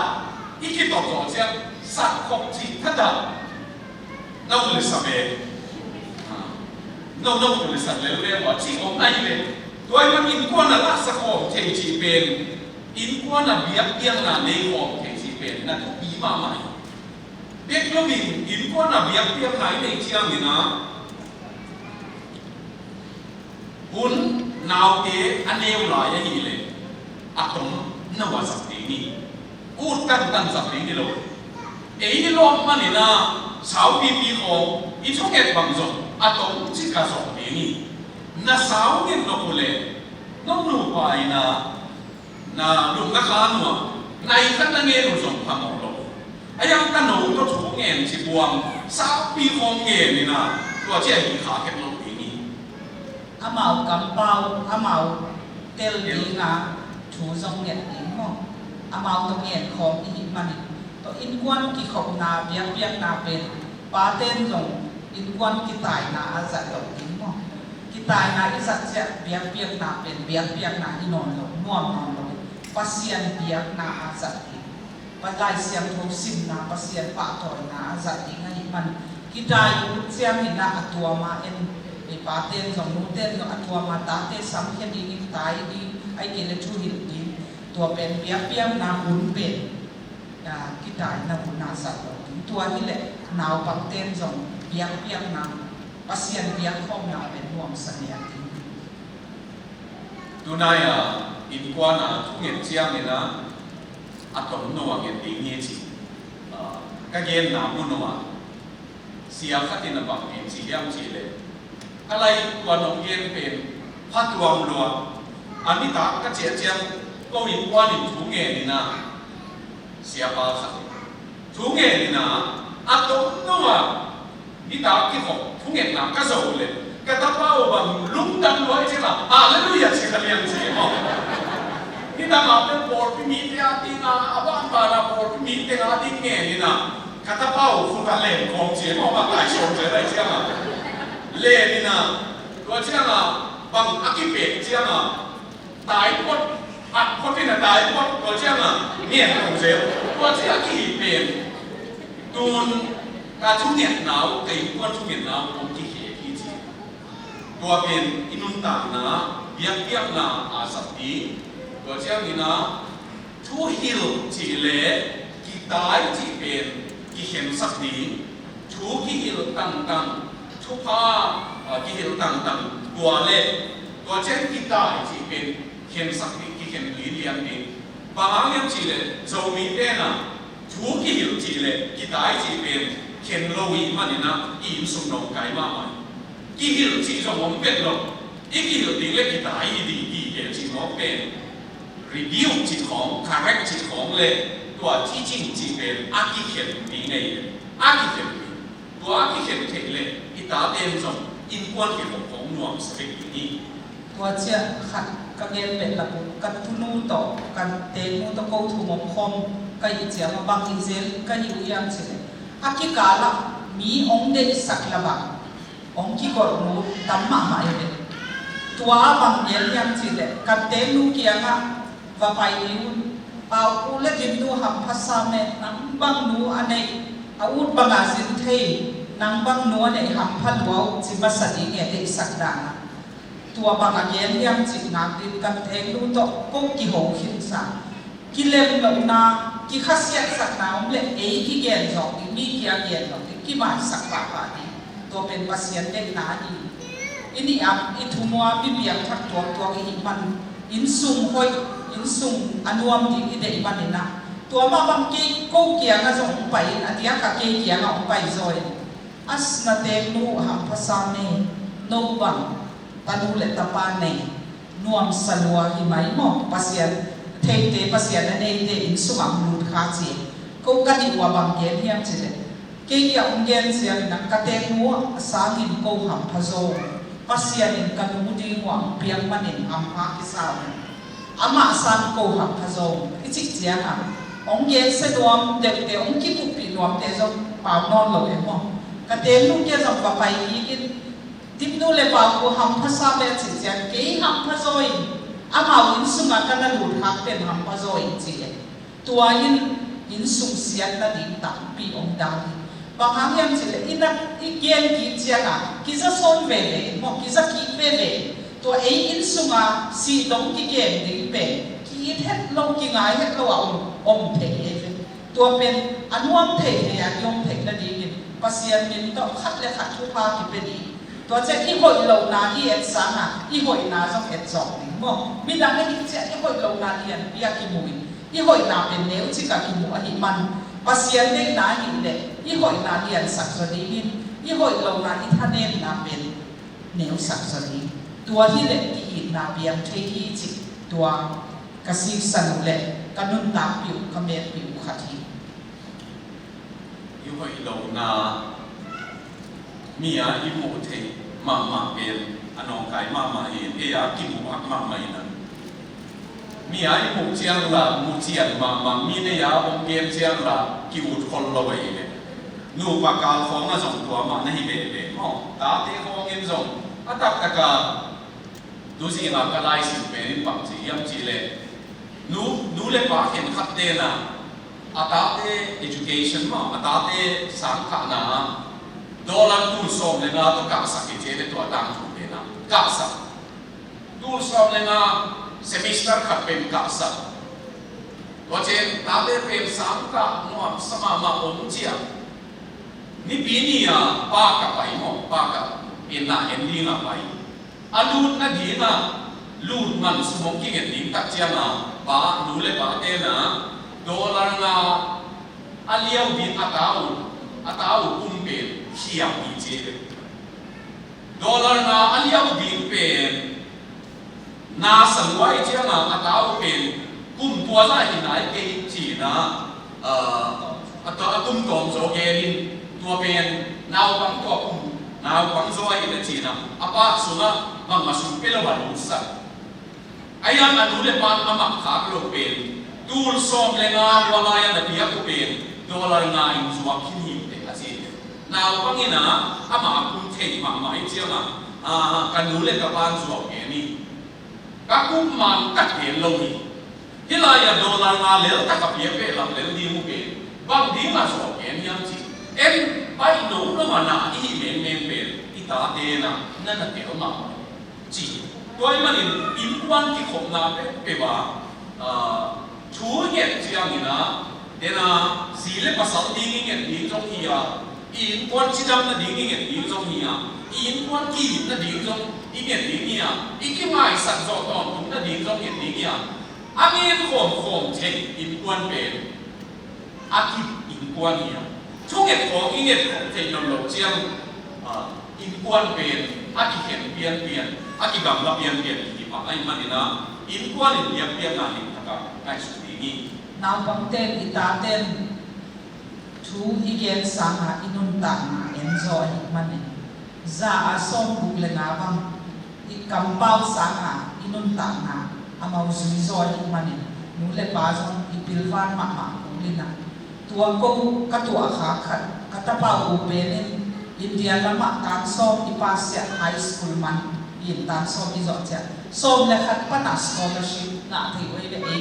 i kitot zawh ciang, sat khop cih thadah na ut leh sa ve. Ah, na ut, na ut leh sa lel ve maw, cih om na hi ve. Tua ahih man innkuan a la sa khawm thei cih pen, innkuan a biakpiakna nei khawm thei cih pen na thupi mahmah hi. Bek lo in innkuan a biakpiakna i neih ciangin ah, hun naute a neu lai ahih leh, a tomno a zat ding hi. Ut tantan zat ding hi lo. Ei i lawp manin ah, saupipi khawng i thunget bang zong a tom cik a zong ding hi. Na sau nget lo uh leh, nong nupa in ah, na lupna khan uh ah, nai khat na ngen uh zong phamawh lo. A hiang ka no tawh thu ngen ci buang, saupi khawng ngen in ah, tua ciang hi kha khet lo ding hi. Amau kampau, amau tel ding a, thu zong nget ding maw. Amau tawh ngen khawng i hih manin, tua innkuan kikhopna, biakpiakna pen, paten zong innkuan kitaina a zat lo ding maw. Kitaina i zat ciang biakpiakna pen biakpiakna hi nawn lo, nuam nawn lo. Pasian biakna a zat ding, Lai Siangtho simna, Pasian pahtawina a zat ding ahih man, kitai ut ciangin ah a tuam a en, i paten zong nuten zong a tuam a tate samkhia dingin tai ding, ahih kei leh thuhilh ding, tua pen biakpiakna hun pen, ah, kitaina hun a zat lo ding. Tua hi leh naupangten zong biakpiakna, Pasian biakkhawmna pen nuamsa ngiat ding. Tunai-a innkuan a thunget ciangin ah, a tomno a nget ding hi ci, ah, ka genna mun uh ah, sia khat in a bang gen ci hiam cih leh, a lai tua nong gen pen phatuam lua, a nitak ka ciah ciang ko innkuan in thu ngen in ah, siapa khat in thu ngen in ah, a tomno ah, nitak kikhop thungetna ka zo leh, ka tapa uh bang lungdam lua i ci a, Halleluiah ci kha liang ci maw. Nitak a pen pawlpi mite a ding a, a banban a pawlpi mite a ding ngen in ah, ka tapa uh khut a len khawm ci maw, bang lai sawm zel lai ciang a len in ah, tua ciang a bang a kipek ciang a, tai phot, at phot in a tai phot, tua ciang a ngen khawm zel, tua ciang a kihih pen. Tun ka thungetna uh, ka innkuan thungetna uh hong kikhek hi ci. Tua pen i nuntakna, biakpiakna a zat ding. Tua ciangin ah, thuhilh cih leh kitai cih pen kikhemsak ding. Thu kihilh tangtang, thupha, ah, kihilh tangtang, Tua le, tua ciang kitai cih pen khensak ding, kikhen ding lian ding. Bang hang hiam cih leh Zomite na thu kihilh cih leh kitai cih pen khen lo i hih manin ah i innsung nawngkai mahmah hi. Kihilh cih zong om vet lo. I kihilh ding le kitai hi ding hi ve cih mawk pen rebuke cih khawng, correct cih khawng le tua teaching cih pen a kikhen ding hi ve. A kikhen ding. Tua a kikhen theih leh i tate in zong innkuan kikhop khawng nuamsa bek ding hi. Tua ciang khat ka gen behlap uh, ka tunu tawh ka teeknu tawh ko thum om khawm ka hih ciang a bang hi zel ka hih uh hiam cih leh a kikal ah mi hong deihsak lam ah hong kikolh nu tam mahmah hi ve. Tua bang gen hiam cih leh ka teeknu kiangah va pai ding un. Pau u le Dimnu hampha sam e, nang bang nu a neih, a ut banga zin thei, nang bang nu a neih hampha lua uh ci masa ding e, deihsak dan a. Tua bang a gen hiam cih ngak ding ka teeknu tawh ko kiho khinsa. Kilem lohna, kikhasiatsakna om leh ei kigen zawk ding, mi kia gen zawk ding, kimaisak pahpah ding. Tua pen Pasian deihna hi. I nih a i thu mua mi piangthak tuaktuak i hih man, innsung hoih, innsung a nuam ding i deih manin ah, tua mah bang kei ko kiangah zong hong pai in, a diak a kei kiangah hong pai zaw in, as na teeknu hampha sam e, no bang tanu le tapa nei, nuamsa lua hi mai maw? Pasian theite, Pasian a neite innsung ah hong lut kha ci. Ko ka nih uh a bang gen hiam cih leh, kei kiang hong gen ciangin ah ka teeknu a sangin ko hampha zaw. Pasian in ka nu ding uh a hong piak manin hampha kisa uh. Amah sang ko hampha zaw i cih ciangin ah hong gensia nuam deuhte, hong kibuppih nuamte zong pau nawn lo e maw? Ka teeknu kia zong va pai kik in, Dimnu le Pau u hampha sam e a cih ciang kei hampha zaw in, amau innsungah ka na lut khak pen hampha zaw in ci e. Tua in innsung siat nading tampi om dan hi. Bang hang hiam cih leh i na i gen kik ciangah kiza sawn veve in maw, kiza kik veve in. Tua ei innsunga sih dong kigen ding pen ki-it het lo, kingai het lo a om, om thei hi ve. Tua pen a nuam thei thei a i om theih nadingin Pasian min tawh khat le khat thupha kipia ding. Tua ciang i hoih lohna i et sangin i hoihna zong et zawk ding maw? Midang ahih ciang i hoih lohna lianpi a kimu in, i hoihna pen neucik a kimu ahih man, Pasian deihna ahih leh i hoihna liansak zaw dingin, i hoih lohna, i thanemna pen neusak zaw ding. Tua hi leh ki-itna piang thei hi cih tua ka siksan uh le ka nuntakpih uh, ka metpih uh khat hi. I hoih lohna mi a i muh theih mahmah pen a nawngkai mahmah hi. Ei a kimuh hak mahmah in a, mi a i muh ciang la, muh cian mahmah, mi nei a om gen ciang la ki-ut khol lo ahi ve. Nupa kal khawng ah zong tua mah na hi veve maw? Tate khawng in zong a taktak a, tu zing a ka laisim pen in bang ci hiam cih leh, nu, nu le pa khen khat ten a, a tate education maw, a tate sangkhahna ah dollar tul sawm le nga tawh kahsak hi ci e, tua tangthu pen a kahsak. Tul sawm le nga semester khat pen kahsak. Tua ciang tate pen sangkah nuamsa mahmah om ciang, Nipi ni a pa kah pai maw, pa kah inn ah en ding a pai. A lut nading a lut man sum hong kinget ding tak ciang a, pa, nu le pa ten a dollar nga a liau ding a ta uh, a ta uh kum pen khiam hi ci e. Dollar nga a liau ding pen na sa lua ahih ciang a, a ta uh pen kum tua zah hi nai kei ci-in a, a, a ta, a kum tawm zaw gen in, tua pen naupang tua kum, naupang zaw ahih leh ci-in a, a pa sungah bangmah sum pia lo a lungsak. Ahi hang a nu le pa in a mak khak lo pen, tul sawm le nga hua lai-a na piak uh pen dollar nga in zuak khin hi teh a ci. Naupang in a, amah a kum thei mahmah ahih ciang a, a, ka nu le ka pa in zuak gen hi. Ka kum mang tak gen lo hi. Hih lai-ah dollar nga lel tak a piak behlap lel ding uh pen bang ding a zuak gen hiam ci. En, baih nono a na i hih mengmeng pen i tate in a na na tel mahmah ci. Tua ahih manin innkuan kikhopna peuhpeuh ah, ah, thu i nget ciangin ah, den a zi le pasal ding i nget ding zong hi a, i innkuan cidam nading i nget ding zong hi a, I innkuan ki-it nading zong i nget ding hi a, i kimaisak zawh tawntung nading zong nget ding hi a, a ngen khawmkhawm thei innkuan pen a ki-it innkuan hi a, thunget khawng i nget khawm thei lo lo ciang, a, innkuan pen a kikhen pianpian, a kigamla pianpian kikipah ahih manin a, innkuan in biakpiakna limtak a ngaihsut ding hi. Naupangte in i tate in thu i gen sanga i nuntakna en zaw ahih manin, za a sawm guk le nga bang i kampau sanga i nuntakna amau zui zaw ahih manin, nu le pa zong i pilvan mahmah kul in a, tua ko ka tuahkhak khat ka tapa u pen in India lamah tan sawm i pass ciang high school man in tan sawm i zawh ciang sawm le khat pana scholarship ngah thei uh hi ve. Ei,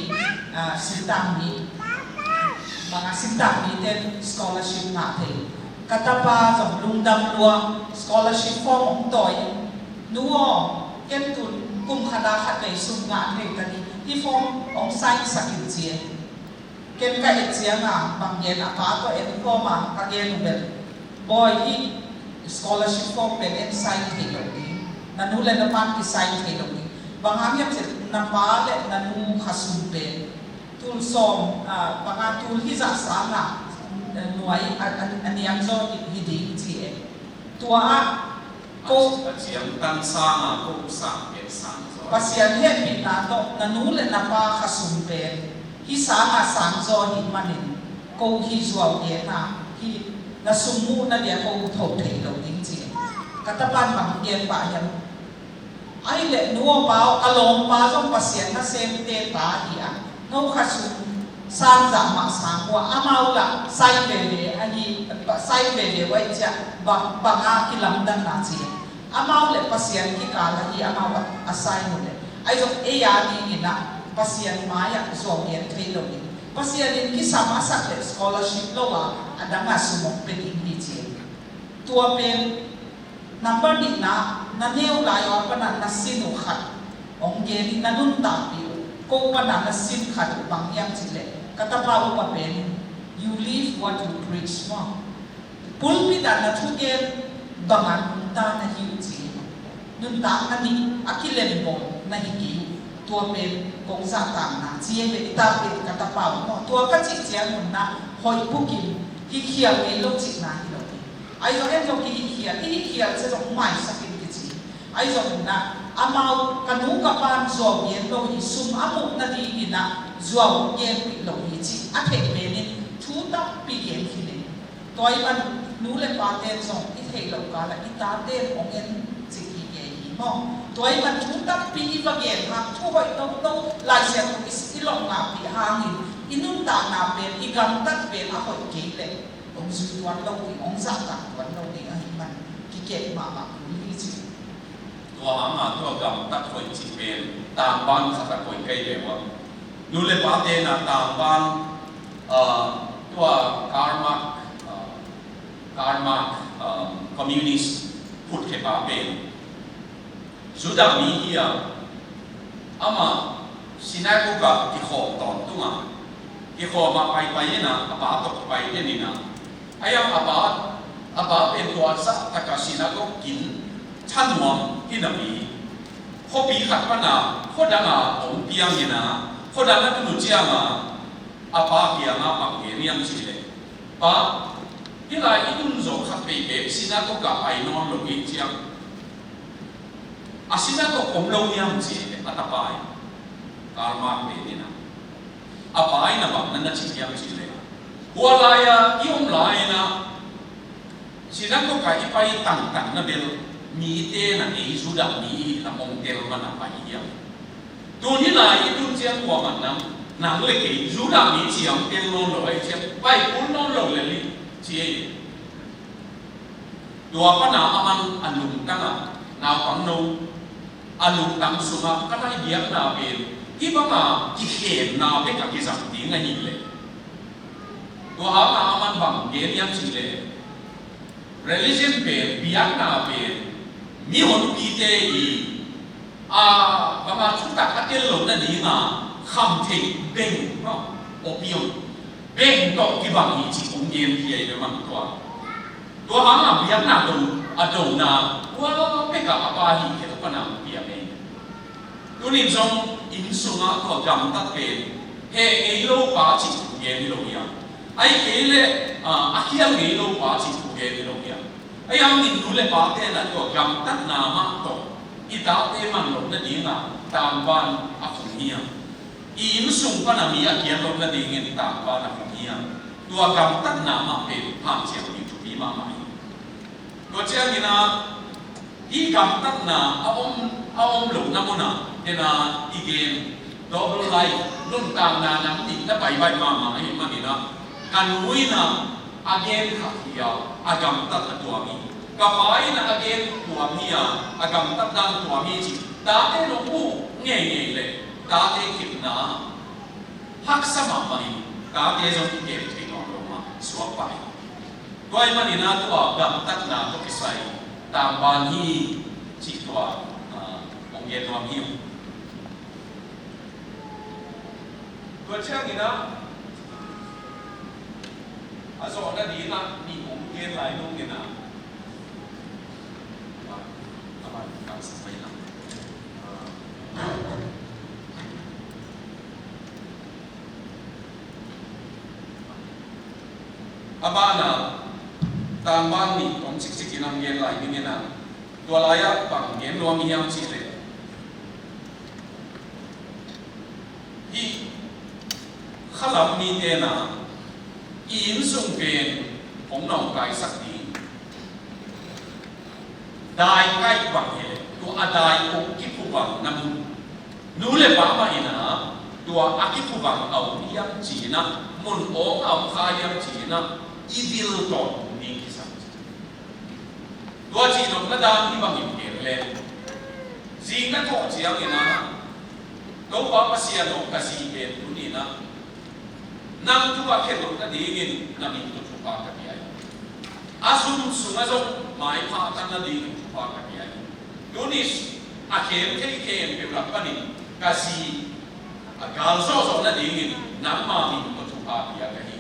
ah, sintang mi, banga sintang mite in scholarship ngah thei. Ka tapa zong lungdam lua, scholarship form hong tawi. Nu aw, ken tun kum khat a khat vei sum ngah thei ka hi, hih form hong sign sak in ci e. Ken ka et cianga bang gen a, pa tawh en khawm a ka gen uh bel, bawi, hih scholarship form pen en sign thei lo ding, na nu le na pa'n ki sign thei lo ding. Bang hang hiam cih leh na pa le na nu khasum pen tul sawm, ah, banga tul hizah sanga, eh, nuai a, a, a niam zaw hi, hi ding ci e. Tua ah ko a ciangtan sanga ko sang pen sang zaw. Pasian hehpihna tawh na nu le na pa khasum pen hih sanga sang zaw ahih manin ko hih zuau gen a, hih na sum muhna dia ko tho thei lo ding ci. Ka tapa'n bang gen pah hiam? Ahih leh nu aw pa aw, ka lawmpa zong Pasian nasemte ta hi a, no khasum sang zah mah sang uh a, amau lah sai veve ahi, sai veve uh ahih ciang bang, banga kilamdanna ci. Amau le Pasian kikal ahi, amau a, a sai uh leh. Ahi zong ei a dingin ah Pasian mai-ah zuau gen thei lo ding. Pasian in kisam a sak leh scholarship lo a, a dang a sum hong pia ding hi ci. Tua pen number nihna, na neu lai a pana na sin uh khat hong gen in, na nuntakpih uh ko pana na sin khat uh bang hiam cih leh, ka tapa upa pen, "You live what you preach," maw. Pulpit ah na thugen banga nungta na hi uh ci. Nuntakna nih a kilembawl na hi kei uh. Tua pen kong zahtakna ci e ve, i tak pen ka tapa uh maw. Tua ka cih ciangun ah hoih bukin hih khial kei lo cihna hi lo hi. Ahi zong en zong kihih khial, i hih khial cia zong maisak in kici. Ahi zongin ah amau, ka nu ka pa'n zuau gen lo hi, sum a muh nadingin ah zuau genpih lo hi cih a theih pen in thu tampi gen hi leng. Tua ahih man nu le pate in zong i theih loh kal ah i tate in hong en cih hi kei hi maw. Tua ahih man thu tampi i va gen hang, thu hoih nono Lai Siangtho i, i lawmngaihpih hangin i nuntakna pen, i gamtat pen a hoih kei leh hong zui tuan lo ding, hong zahtak tuan lo ding ahih man kikep mahmah kul hi ci. Tua hanga tua gamtat hoih cih pen tangban khat a koih kei leh uh a, nu le pate in a tangban, ah, tua Karl Marx, ah, Karl Marx, ah, communist phutkhia pa pen Judah mi hi a, amah synagogue ah kikhawm tawntung a, kikhawm a paipai in a, a pa tawh kipai den in a, a yang a pa, a pa pen tua zahtak a synagogue kin thanuam hi napi, khuapi khat pana khua dang a hong piang in a, khua dang a tun uh ciang a, a pa kiang a bang gen hiam cih leh, "Pa, hih lai i tun zawh khat vei bek synagogue ah pai nawn lo hi ciang, a synagogue om lo hiam?" ci a, a tapa in, Karl Marx pen in a, a pa in a bang na na ci hiam cih leh, "Hua lai-a i om lai-in a, synagogue ah i pai tangtang na bel mite in a ei Judah mi i hih lam hong tel man a pai hiam? Tun hih lai i tun ciang kuamah nang, nang le kei Judah mi ci hong tel nawn lo ahih ciang pai kul nawn lo lel hi," ci hi. Tua pana aman a lungtang ah, "Naupangno, a lungtang sungah ka lai biakna pen hih banga kikhenna bek a kizang ding ahih leh." Tua hanga aman bang gen hiam cih leh, religion pen, biakna pen, mihonpite i, a, banga thutak a tel loh nadinga khamtheih beng, no, opium beng tawh kibang hi cih hong gen hi a, i bia mang tua. Tua hang a biakna do, a dona, tua pek a a pa hi khel pana piang ei. Tunin zong inn sungah tua gamtat pen heh ngei lo pa cih thu gen hi lo hiam? Ahih kei leh, ah, a khial ngei lo pa cih thu gen hi lo hiam? Ahi hangin nu le pate na tua gamtatna mah tawh i tate man loh nadinga tangban a khum hiam? I inn sung pana mi a kiat loh nadingin tangban a khum hiam? Tua gamtatna mah pen hanciam ding thupi mahmah hi. Tua ciangin ah, hih gamtatna a om, a om lohna munah, ken a i gen, double life, nuntakna nam nih na paibai mahmah ahih manin ah, ka nu in ah a gen khat hi a, a gamtat a tuam hi. Ka pa in ah a gen tuam hi a, a gamtat dan tuam hi ci. Tate nong mu ngeingei leh, tate kipna haksa mahmah in, tate zong i kem thei nawn lo mah suak pah hi. Tua ahih manin ah tua gamtatna tawh kisai tangban hi cih tua, ah, hong gen nuam hi ung. Tua ciangin ah, a zawhna dingah nih hong gen lai nung in ah, a ban, a ban, a ban, a banah tangban nih kong cikcik in hong gen lai ding in ah, tua lai-ah bang gen nuam i hiam cih leh, hih khalam mite na i inn sung pen hong nawngkaisak ding. Daikaih bang hi leh, tua a dai kong kiphuvangna mun, nu le pa mah in ah tua a kiphuvang a om hiam ci-in ah, mun awng a om kha hiam ci-in ah, i vil tawntung ding kisam. Tua cihnopna dan hih bangin gen leng, zing na thawh ciangin ah, Topa Pasian aw, ka zi pen tuni-in ah nang thu a khen loh nadingin na min tawh thupha ka pia hi. A zum sungah zong maipha tan nadingin thupha ka pia hi. Tuni a khen thei khempeuh lak panin ka zi a gal zawhzawh nadingin nangma min tawh thupha pia ka hi.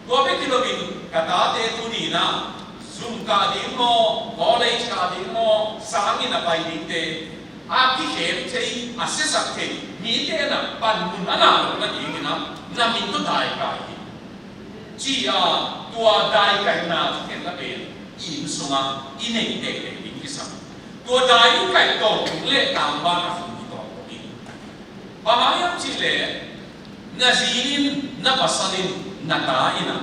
Tua bek hi loin ka tate tuni-in ah zum kah ding maw, college kah ding maw, sanginn a pai dingte a kikhem thei, a siasak thei mite na panmun a na loh nadingin ah na min tawh daikai hi, ci-a tua daikaihna thukhenna pen i inn sungah i nei teitei ding kisam. Tua daikaih tawntung le tangban a khum hi tawntung hi. Bang hang hiam cih leh, na zi in, na pasal in, na ta in ah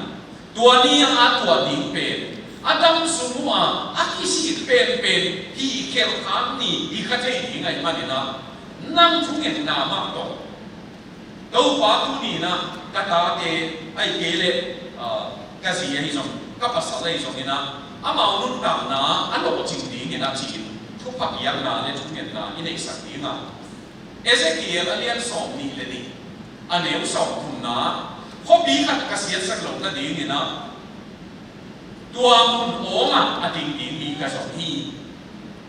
tua ni a tuah ding pen, a dam sung uh a a kisik penpen hi khelkha ni hi kha thei ding ahih manin ah, nang thungetna mah tawh, Topa, tuni-in ah ka tate, ahih kei leh, ah, ka zi ahi zong, ka pasal ahi zongin ah, amau nuntakna a lawhcing dingin ah ci-in thupha piakna le thungetna i neihsak ding a, Ezekiel a lian sawmnih le nih, a neu sawmthumna, khuapi khat ka siatsak loh nadingin ah, tua mun awngah a ding ding mi ka zong hi.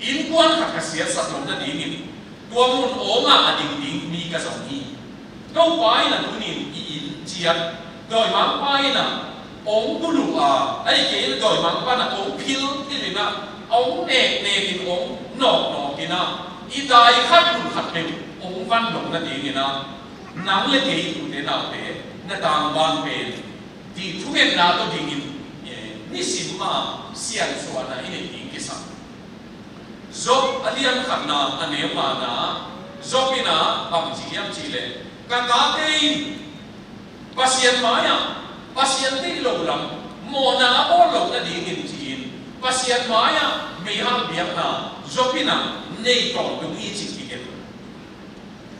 Innkuan khat ka siatsak loh nadingin, tua mun awngah a ding ding mi ka zong hi. Topa in ah tuni-in i inn ciat, dawimangpa in ah hong buluh a, ahih kei leh dawimangpa in ah hong philphil in ah, hong neknek in, hong nawknawk in ah, i dai khat mun khat peuh hong van loh nadingin ah, nang le kei, ute naute, na tangban pen, ding thungetna tawh dingin, eh, nisim a siansuahna i neih ding kisam. Job a lian khatna, a neu ngana, Job in ah bang ci hiam cih leh, ka tate in Pasian mai-ah, Pasian deih lo lam, mawhna a bawl loh nadingin ci-in, Pasian mai-ah meihal biakna Job in ah nei tawntung hi cih kigen.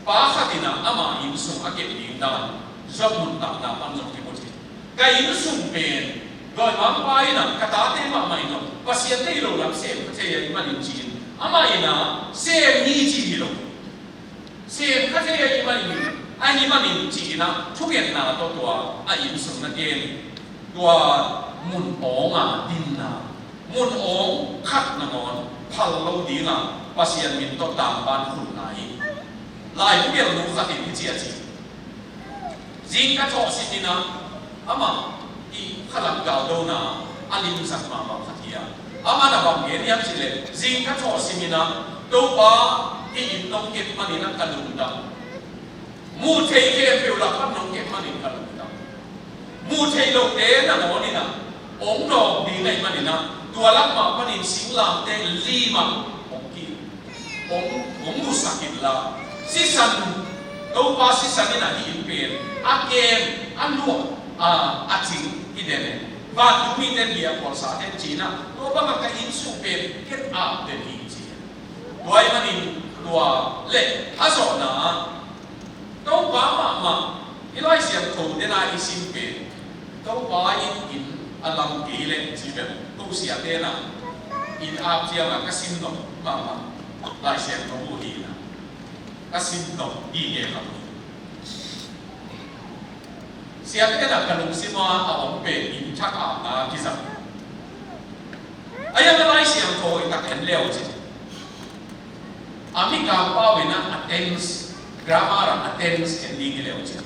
Pa khat in ah ama inn sung a kep ding dan Job nuntakna pan zong kimu thei. Ka inn sung pen dawimangpa in ah ka tate mahmah in ah Pasian deih lo lam sem kha thei ahih manin ci-in, amah in ah sem hi ci hi lo. Sem kha thei ahih manin, ahih manin ci-in ah thungetna tawh tua a inn sung na gen. Tua mun awng a dinna, mun awng khat nangawn phal lo ding a, Pasian min tawh tangban khumna hi. Laibu gelhnu khat in hih ci a ci. Zing ka thawhsiat in ah, amah i khalam galdona a limsak mahmah khat Amah na bang gen hiam cih leh, zing ka thawh simin ah, Topa, hih inn nong kep manin ah ka lungdam. Muh theih khempeuh lak pan nong kep manin ka lungdam. Muh theih lote nangawnin ah hong nawk ding ahih manin ah, tua lak mah panin singlamteh lim ah hong ki, hong, hong musak inla, sisan, Topa, sisan in ah hih inn pen a kem, a luah, a, a cing hi den e. Vantung mite bia khualsa ten ci-in ah, tua bangah ka inn sung pen ken ap den hi, ci. Tua ahih manin tua leh a zawhna ah, Topa mahmah, hih Lai Siangtho dena i sim pen, Topa in inn a lam kei leh, ci bel, ko siate na, inn ap ciangah ka sim nop mahmah Lai Siangtho uh hi na, ka sim nop gige kha hi. Siate na ka lungsim ah a om pen inn thak apna kizang. A yang a Lai Siangtho i tak en leu cin, a Mikang pau in ah a tense, grammar ah a tense en ding hi leu cin,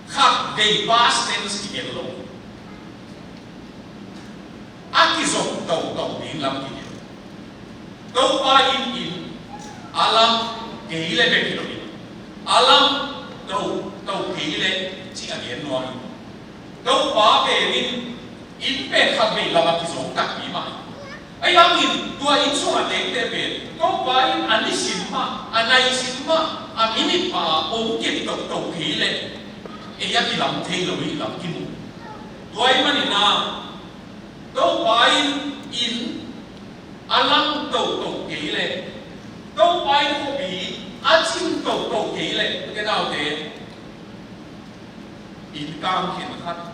khat vei past tense kigen lo, a kizom toto ding lam kigen. Topa in inn a lam kei leh bek hi lo in, a lam toto kei leh ci a gen nuam hi. Topa pen in inn pen khat vei lam a kizom takpi mah hi. Ahi hangin tua inn sungah tengte pen Topa in a nisim mah, a naisim mah, a minit mah a hong kep toto kei leh ei a kilam thei lo hi lam kimu. Tua ahih manin ah, Topa in inn a lam toto kei leh, Topa in khuapi a cing toto kei leh, ute naute, inn kang khenkhat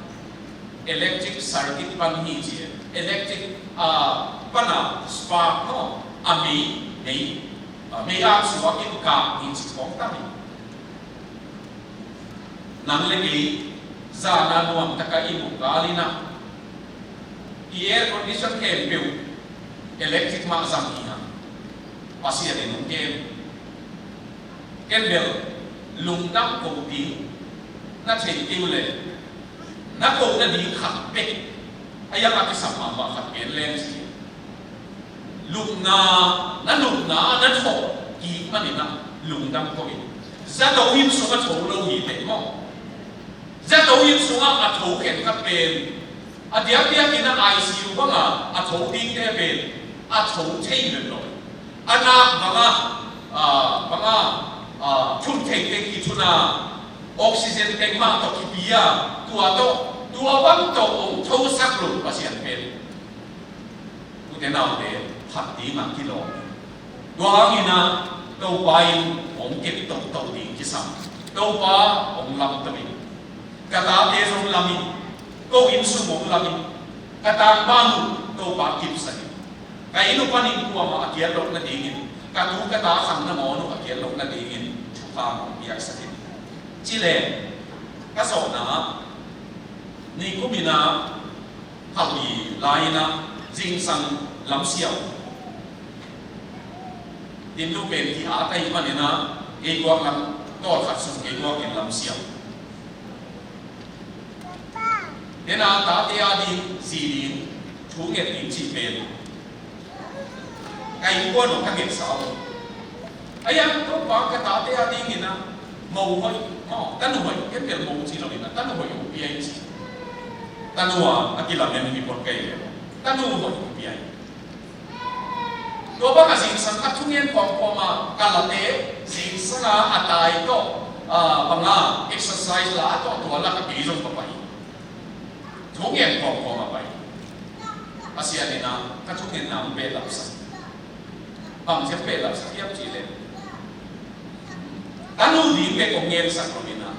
electric circuit pan hi ci, electric, ah, pan a spark maw, a mei, mei, ah, mei a suak in kang hi ci khawng tam hi. Nang le kei zan a nuam takin i mu kal in ah, i air condition khempeuh electric mah zang hi hang. Pasian in hong kem. Ken bel lungdam ko ding na thei kei uh leh, na ko nading khat bek, a yang a kisam mahmah khat gen leng ci. Lupna, na lupna na thawh kik manin ah lungdam ko in. Zato inn sungah tho lo hi teh maw? Zato inn sungah a tho khenkhat pen, a diakdiakin a I C U bangah a tho dingte pen a tho thei bek lo. A nak bangah, ah, bangah, ah, thun theih teng kithun a, oxygen teng mah tawh kipia, tua tawh, tua bang tawh hong thosak lo Pasian pen, ute naute, phat dingah kilawm. Tua hangin ah Topa in hong kep toto ding kisam. Topa hong lamto in, ka tate zong lam in, ko inn sung hong lam in, ka tangval uh Topa kipsak in, ka inn uh panin kuamah a kiat loh nadingin, ka tu ka ta khang nangawn uh a kiat loh nadingin thupha hong piaksak in. Ci leng, ka zawhna ah, nikum in ah, Khalh lai-in ah zingsang lamsiau, Timnu pen ki-at ahih manin ah, kei guak lam tawlkhat sung kei guak in lamsiau. Dena tate a ding, zi ding, thu nget ding cih pen ka innkuan uh ka ngetsa uh. A yang Topa, ka tate a dingin ah mo hoih, mo, tanu hoih, ken bel mo ci lo in ah, tanu hoih hong pia in ci. Tanu a, a kilamen hi pon kei le, tanu hoih hong pia in. Tua bang a zingsang khat thungen kawmkawm a, ka late zingsang a, a tai tawh, a, bang a exercise la tawh, tua lak a kei zong ka pai. Thungen kawmkawm a pai. Pasian in ah ka thungetna hong behlapsak. Bang ziak behlapsak hiam cih leh, ka nu ding bek hong ngensak lo in ah,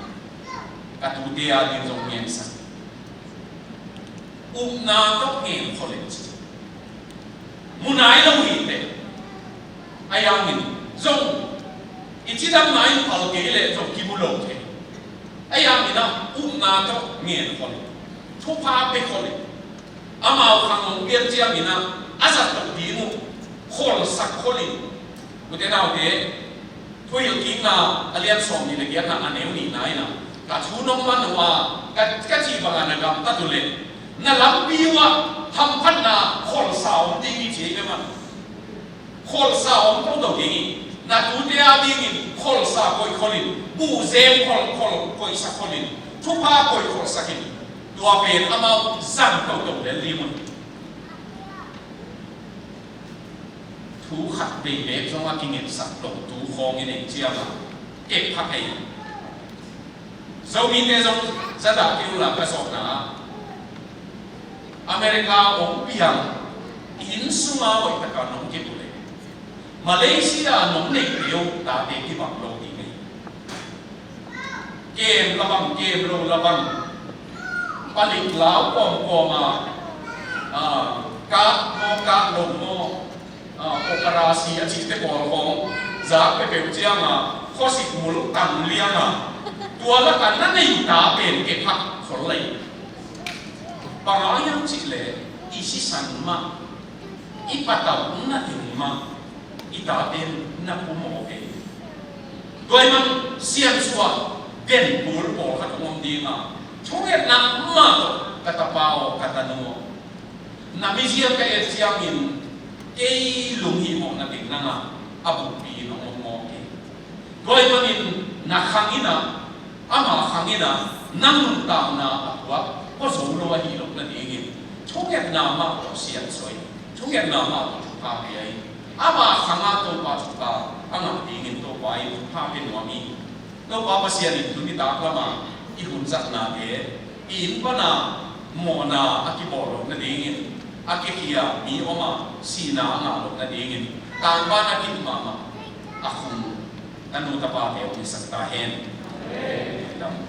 ka tute a ding zong ngensak. Upna tawh ngen khol in ci. Mu nai lo hi teh. Ahi hangin zong i cidamna in phal kei leh zong kimu lo thei. Ahi hangin ah upna tawh ngen khol in, thupha pe khol in, amau khang hong pian ciangin ah a zat loh ding uh kholsak khol in. Ute naute, Thuhilhkikna a lian sawmnih le giatna a neu nihna in ah, ka thu nong man uh a, ka, ka cih bangah na gamtat uh leh, na lampi uh ah Hamphatna kholsa om ding hi ci ei ve maw. Kholsa om toto ding hi. Na tute a dingin kholsa koih khol in, buhzem khol, khol, koihsak khol in, thupha koih kholsak in. Tua pen amau zang toto lel ding un. Thu khat vei bek zong a kingetsak lo thu khawng i neih ciangin kep phak ei. Zomite zong za dah kei un la, ka zawhna ah America hong piang inn sunga hoih taka nong kep uh leh Malaysia nong neih peuh tate kibang lo ding ei. Kem la bang, kem lo la bang, palik lau kawmkawm a, ah, kah maw, kah lo maw, ah, operasi a cihte pawl khawng zak peuhpeuh ciang a, khuasik mul tang liang a, tua lakah na neih ta pen kep phak khol lei. Bang hang hiam cih leh i sisan mah, i patauhna teng mah, i taten na pumawh ei. Tua ahih man siansuah denpul pawlkhat hong om ding a, thungetna mah tawh, ka tapa aw, ka tanu aw, na mizia ka et ciangin kei lunghihmawhna teng nang a, a bukpi in hong om mawk hi. Tua ahih manin na khang in ah, ama khang in ah, na nuntakna a puak kua zo lo ahih loh nadingin thungetna mah tawh siansuah in, thungetna mah tawh thupha pia in. Ama khang a Topa thupha a ngah dingin Topa in thupha pia nuam hi. Topa Pasian in tuni tak lamah i hun zatnate, i inn pana mawhna a kibawl loh nadingin, a kikhia mi om a, sihna a ngah loh nadingin tangban a kip mahmah a khum tanu tapate hong hisak ta hen. Amen.